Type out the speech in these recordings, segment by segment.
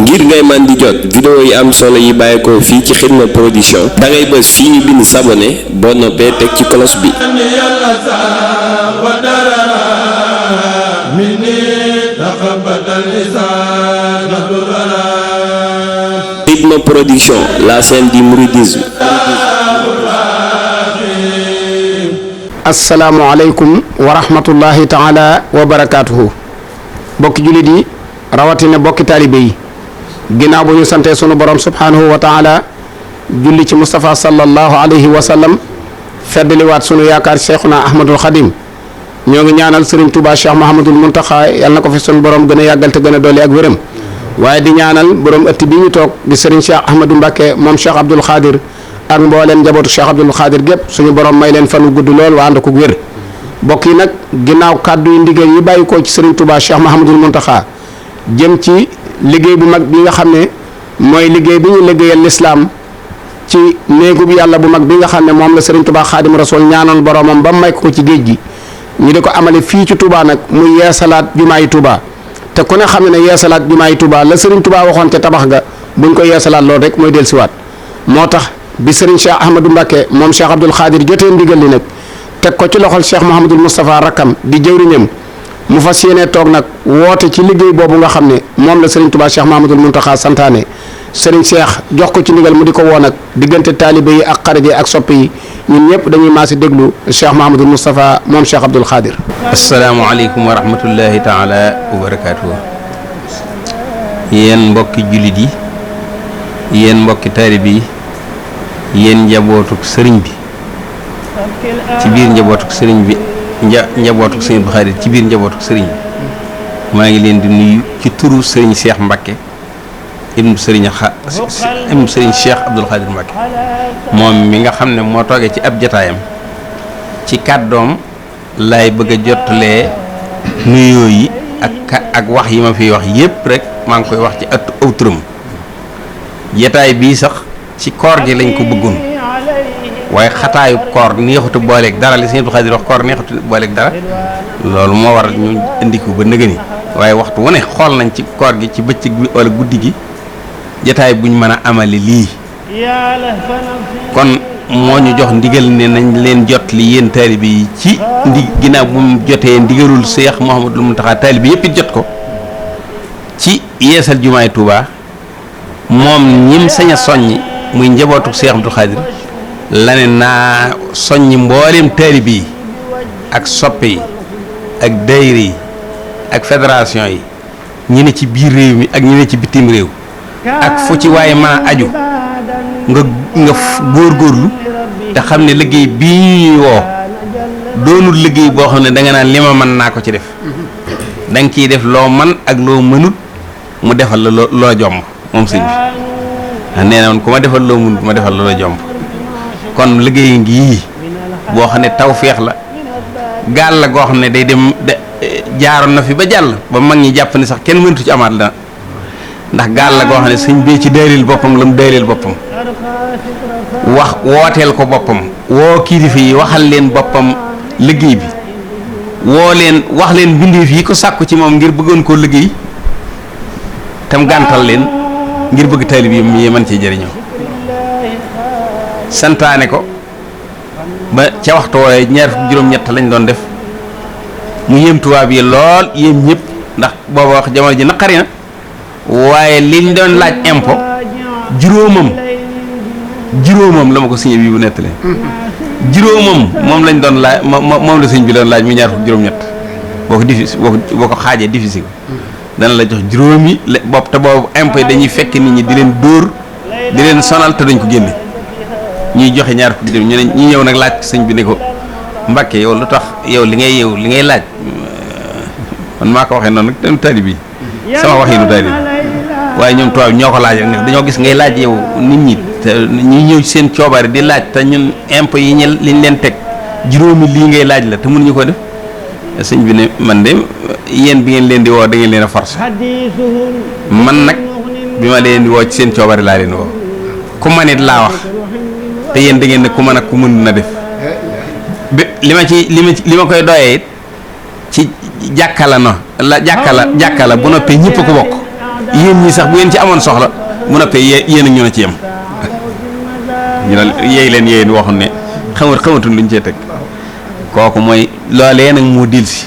ngir ngay man di jot vidéo yi am solo yi bàyyeekoo fii ci Xidma Production da ngay bës fii ñu bind s'abonner boo noppee teg ci cloche bi. Xidma Production, la chaîne du mouridisme. asalaamualeykum wa rahmatullahi taala wa barakaatuhu. bokki jullit yi rawatina bokki taalibe yi ginnaaw bu ñu santee sunu borom subhanahu wa taala julli ci Moustapha sallallahu alayhi wa sallam feddaliwaat sunu yaakaar cheikhuna ahmadul xadim ñoo ngi ñaanal Serigne Touba Cheikh Mahamadul Muntaxa yàlla na ko fi sunu borom gën a yàggal te gën a dolli ak wéram waaye di ñaanal borom ëtt bi ñu toog di Serigne Cheikh Ahmadou Mbacké moom Cheikh Abdoul Khadir ak mbooleem njabootu Cheikh Abdoul Khadir gépp suñu borom may leen fanu gudd lool waa ànd ko wér. mbokk yi nag ginnaaw kàddu yi ndigal yi bàyyi ko ci Serigne Touba Cheikh Mahamadul Muntaxa jëm ci liggéey bu mag bi nga xam ne mooy liggéey bi ñu liggéeyal lislaam ci néegu bi yàlla bu mag bi nga xam ne moom la Serigne Touba Xaadim Rasul ñaanoon boromam ba may ko ci géej gi ñu di ko amale fii ci Touba nag muy yeesalaat jumaayi Touba te ku ne xam ne yeesalaat jumaayi Touba la Serigne Touba waxoon ca tabax ga buñ ko yeesalaat loolu rek mooy dellusiwaat moo tax bi Serigne Cheikh Ahmadou Mbacké moom Cheikh Abdoul Khadir jotee ndigal li nag teg ko ci loxol Cheikh Mouhamadul Moustapha rakkam di jëwriñam mu fas yéene toog nag woote ci liggéey boobu nga xam ne moom la Serigne Touba Cheikh Mouhamadul Mountakha santaane Serigne Cheikh jox ko ci ndigal mu di ko woo nag diggante taalibe yi ak xarit yi ak soppe yi ñun ñëpp dañuy maasi déglu Cheikh Mouhamadul Moustapha moom Cheikh Abdoul Khadir. asalaamaaleykum wa rahmatullahi taala wa barakaatu. yéen mbokki jullit yi yéen mbokki taalibe yi yéen njabootuk sëriñ bi ci biir njabootuk sëriñ bi njabootuk sëriñ bu Xaadir ci biir njabootuk sëriñ bi maa ngi leen di nuyu ci turu sëriñ Cheikh Mbacké ibnu sëriñ Cheikh Abdoul Khadir Mbacké moom mi nga xam ne moo toogee ci ab jataayam ci kàddoom laay bëgg a jottalee nuyoo yi ak wax yi ma fiy wax yépp rek maa ngi koy wax ci aw turam jataay bii sax ci koor gi lañ ko bëggoon waaye xataayu koor neexutu booleeg dara li sëñ Abdou Khadir wax koor neexutu booleeg dara loolu moo waral ñu indi ko ba nëgëni waaye waxtu wu ne xool nañ ci koor gi ci bëccëg bi wala guddi gi jataay buñ mën a amali lii kon moo ñu jox ndigal ne nañ leen jot li yéen taalibe yi ci ginnaaw bu mu jotee ndigalul Cheikh Mouhamadul Mountakha taalibe yëpp it jot ko ci yeesal jumaay Touba moom ñim sañ a soññi muy njabootu Cheikh Abdoul Khadir la ne naa soññi mbooleem taalibe yi ak soppe yi ak daayira yi ak fédération yi ñi ne ci biir réew mi ak ñi ne ci bitim réew ak fu ci waaye mën a aju nga góorgóorlu te xam ne liggéey bii ñuy woo doonul liggéey boo xam ne da nga naan li ma mën naa ko ci def da nga ciy def loo man ak loo mënut mu defal la loo jomb moom sëñ bi nee na woon ku ma defal loo mënut ma defal la loo jomb kon liggéey ngi boo xam ne tawféex la gaal la goo xam ne day dem jaaroon na fi ba jàll ba mag ñi jàpp ne sax kenn mënatu ci amaat la ndax gaal la goo xam ne sëñ bee ci daylil boppam la mu daylil boppam wax wooteel ko boppam woo kilifa yi waxal leen boppam liggéey bi woo leen wax leen bindeef yi ko sàkku ci moom ngir bëggoon koo liggéey tam gàntal leen ngir bëgg taalib yi mën ci jëriñoo santaane ko ba ca waxtu wooye ñaar fukk juróom-ñett lañ doon def mu yéem tubaab yi lool yéem ñëpp ndax booba wax jamono ji naqari na waaye liñ doon laaj impôt juróomam la ma ko signé bi bu nettalee juróomam moom lañ doon laaj moom la sëñ bi doon laaj mu ñaar fukk juróom-ñett boo ko xaajee difficile dana la jox juróomi bopp te boobu impôt yi dañuy fekk nit ñi di leen dóor di leen sonal te dañ ko génne ñuy joxe ñaar fukki dërëm ñu ne ñu ñëw nag laaj sëñ bi ne ko Mbàkke yow lu tax yow li ngay laaj man maa ko waxee noonu nag dem taalib yi sama wax yi nu taalib waaye ñoom tubaab ñoo ko laaj rek dañoo gis ngay laaj yow nit ñi te ñuy ñëw ci seen coobare di laaj te ñun impôt yi liñ leen teg juróomi lii ngay laaj la te mënuñu ko def sëñ bi ne man de yéen bi ngeen leen di woo da ngeen leen a forcé man nag bi ma leen di woo ci seen coobare laa leen woo ku ma nit laa wax te yéen da ngeen ne ku mën ak ku mën na def li ma koy doyee it ci jàkka la bu noppee ñëpp ko bokk yéen ñi sax bu ngeen ci amoon soxla bu noppee yéen ak ñu ne ci yem ñu ne yeey leen yéen waxoon ne xamatul luñ cee teg kooku mooy loolee nag moo dil si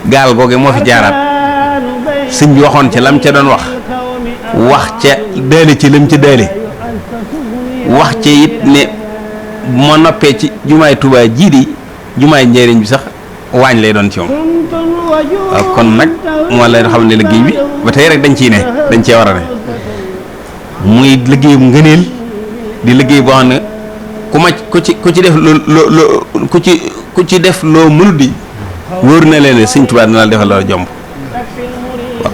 gaal googe moo fi jaaraat sëñ bi waxoon ca lam ca doon wax ca daale ci lam ca daale wax ca it ne moo noppee ci jumaay Tuubaa jii di jumaay njëriñ bi sax waañ lay doon ci moom waaw kon nag moo lay xam ne liggéey bi ba tey rek dañ cee war a ne muy liggéey bu ngëneel di liggéey boo xam ne ku ci def ku ci def loo mënut di wóor na leen ne sëñ Tuubaa dina la defal loo jomb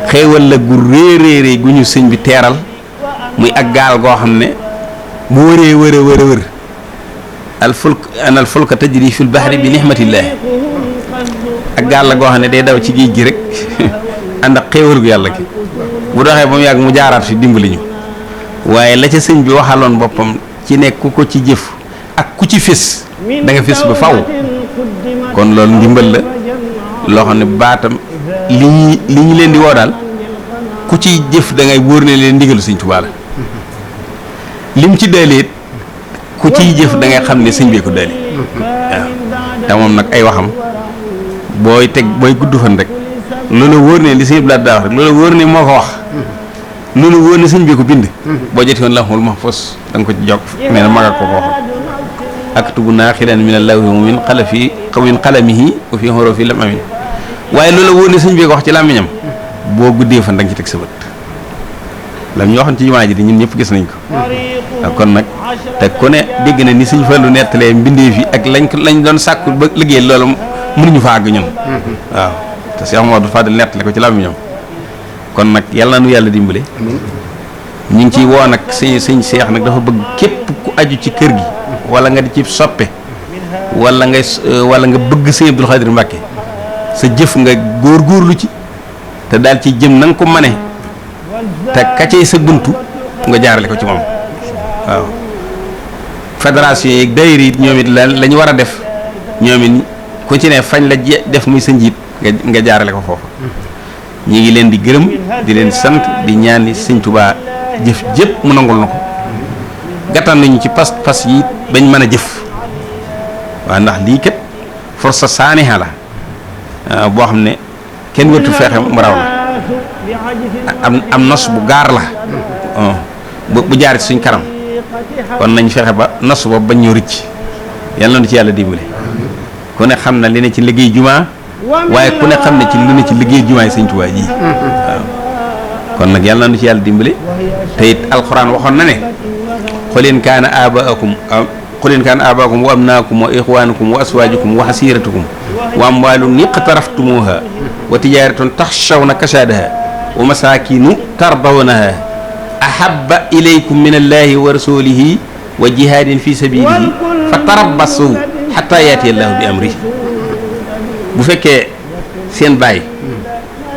xéewal la gu réeréeré gu ñu sëñ bi teeral muy ak gaal goo xam ne bu wër al fulka tajri fil bahri bi nihmatillah ak gaal la goo xam ne day daw ci géej gi rek ànd ak xéewal gu yàlla gi bu doxee ba mu yàgg mu jaaraat fi dimbali ñu waaye la ca sëñ bi waxaloon boppam ci nekk ku ko ci jëf ak ku ci fés da nga fés ba faw kon loolu ndimbal la loo xam ne baatam li ñu leen di woo daal ku ci jëf da ngay wóor ne leen ndigalu sëñ Tuubaa la lim ci daalee ku ciy jëf da ngay xam ne sëñ bee ko daali waaw te moom nag ay waxam booy gudd fan rek loolu wóor ne li sëñ Blaat daa wax rek loolu wóor ne moo ko wax loolu wóor ne sëñ bee ko bind boo jotee woon Lawhul Mahfuus da nga ko ci jokk mais nag maga ko waxoon aktubu naaxilan min allaahi wa min qalamihi wa fi hurufi lam amin waaye loolu wóor ne sëñ bee ko wax ci làmmiñam boo guddee fan da nga ci teg sa bët lam ñu waxoon ci jumaa ji di ñun ñëpp gis nañ ko waaw kon nag te ku ne dégg na ni sëñ Fallu nettalee mbindee fi ak lañ doon sàkku ba liggéey loolu mënuñu fa àgg ñun waaw te Cheikh Modou Fadel nettale ko ci làmmiñam kon nag yàlla na nu yàlla dimbale ñu ngi ciy woo nag sëñ Cheikh nag dafa bëgg képp ku aju ci kër gi wala nga di ci soppe wala nga bëgg sëñ Abdul Xaadir Mbàkke sa jëf nga góorgóorlu ci te daal ci jëm na nga ko mane te kacee sa buntu nga jaarale ko ci moom waaw fédération yi daayira it ñoom it la ñu war a def ñoom it ku ci ne fañ la def muy sa njiit nga jaarale ko foofu ñi ngi leen di gërëm di leen sant di ñaan ni sëñ Tuubaa jëf jëpp mu nangul na ko gàttal nañu ci pas yi bañ mën a jëf waaw ndax lii kat force saaniha la boo xam ne kenn wërtu feexe mu raw la am nos bu gaar la bu jaar ci suñ kanam kon nañ fexe ba nos boobu bañ ñoo rëcc yàlla na ci yàlla dimbale ku ne xam na li ne ci liggéey jumaa waaye ku ne xam ne ci lu ne ci liggéey jumaa yi sëñ Tuubaa ji waaw kon nag yàlla na ci yàlla dimbale te it alxuraan waxoon na ne qul in kaana aabaakum wa abnaakum wa ixwaanukum wa aswaajukum wa xasiiratukum wa amwaalun iqtaraftumuuha wa tijaaratun taxshawna kasaadaha wa masaakinu tardawnaha ahabba ilaykum min allahi wa rasulihi wa jihaadin fi sabilihi fa tarabbasu xataa yaati allahu bi amri bu fekkee seen baay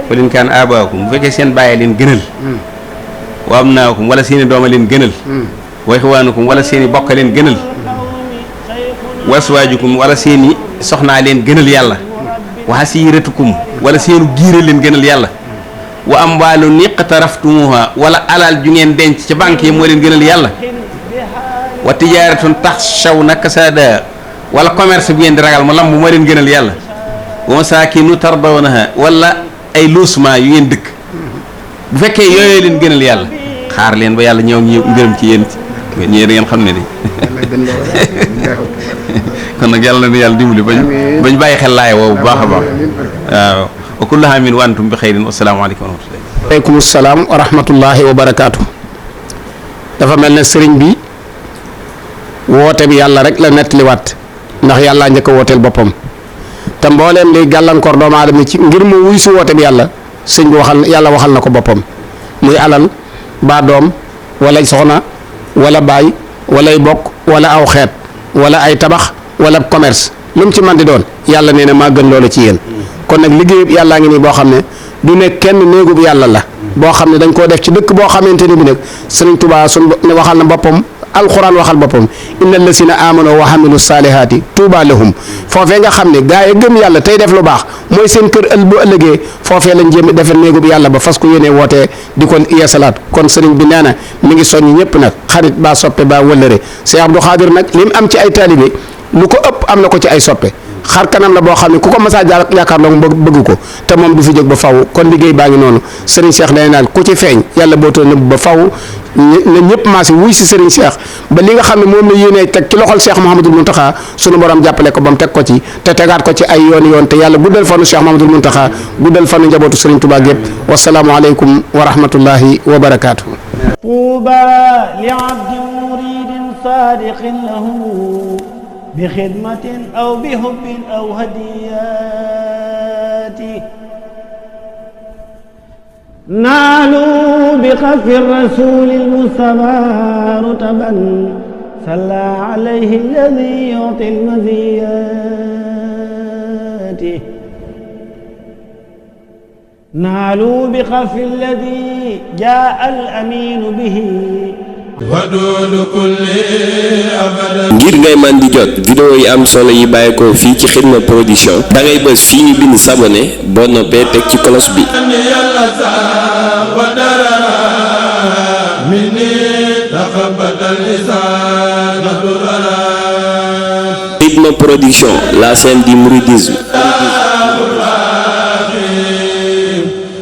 qul in kaana aabaakum bu fekkee seen baay leen gënal wa abnaakum wala seeni dooma leen gënal wa ixwaanukum wala seeni bokk leen gënal wa aswaajukum wala seeni soxnaa leen gënal yàlla wa hasiiratukum wala seenu giire leen gënal yàlla wa amwaalun iqtaraftumuha wala alal ju ngeen denc ca banque yi moo leen gënal yàlla wa tijaaratun taxshawna kasaadaha wala commerce bu ngeen di ragal mu lamb moo leen gënal yàlla wa masaakinu tardawnaha wala ay logement yu ngeen dëkk bu fekkee yooyu leen gënal yàlla xaar leen ba yàlla ñëw ngërëm ci yéen ñii da ngeen xam ne ni kon nag yàlla na yàlla dimbali bañ bàyyi xel laay woowu bu baax a baax waaw wa kullu aamin wa antum bi xayrin wasalaamaaleykum wa rahmatullahi aleykum salaam wa rahmatullahi wa barakaatu. dafa mel ne sëriñ bi woote bi yàlla rek la nettaliwaat ndax yàllaa njëkk a wooteel boppam te mbooleem liy gàllankoor doomu aadama ci ngir mu wuy si woote bi yàlla sëñ bi yàlla waxal na ko boppam muy alal baa doom wala soxna wala baay walay bokk wala aw xeet wala ay tabax wala commerce lu mu ci man di doon yàlla nee na maa gën loola ci yéen kon nag liggéeyub yàllaa ngi nii boo xam ne du ne kenn néegub yàlla la boo xam ne dañ koo def ci dëkk boo xamante ni bi nag Sëriñ Tuubaa sun ne waxal na boppam alxuraan waxal boppam inna allasina amanu wa hamilu saalihaati tuuba lahum foofee nga xam ne gaa yi gëm yàlla tey def lu baax mooy seen kër bu ëllëgee foofee lañ jéem defe néegub yàlla ba fas ko yéene wootee di ko yeesalaat kon sëriñ bi nee na mi ngi soññ ñëpp nag xarit baa soppe baa wëllëre Cheikh Abdou Khadir nag li mu am ci ay taalibe lu ko ëpp am na ko ci ay soppe xar kanam la boo xam ne ku ko masaa yaakaar la mu bëgg ko te moom du fi jóg ba faw kon liggéey baa ngi noonu Serigne Cheikh day naan ku ci feeñ yàlla bootoo nëbb ba faw na ñëpp maasi wuy si Serigne Cheikh ba li nga xam ne moom la yéenee teg ci loxol Cheikh Mouhamadoul Mountakha sunu borom jàppale ko ba mu teg ko ci te tegaat ko ci ay yoon te yàlla guddal fanu Cheikh Mouhamadoul Mountakha guddal fanu njabootu Serigne Touba gépp wasalaamu aleykum wa rahmatullahi wa barakaatu. طوبى لعبد مريد صادق له بخدمة أو بحب أو هديات نالوا بخف الرسول المصطفى رتبا صلى عليه الذي يعطي المزيات نالوا بخف الذي جاء الأمين به ngir ngay man di jot vidéo yi am solo yi bàyyeekoo fii ci Xidma Production da ngay bës fii ñu bind s'abonner boo noppee teg ci cloche bi. Xidma Production, la chaîne du mouridisme.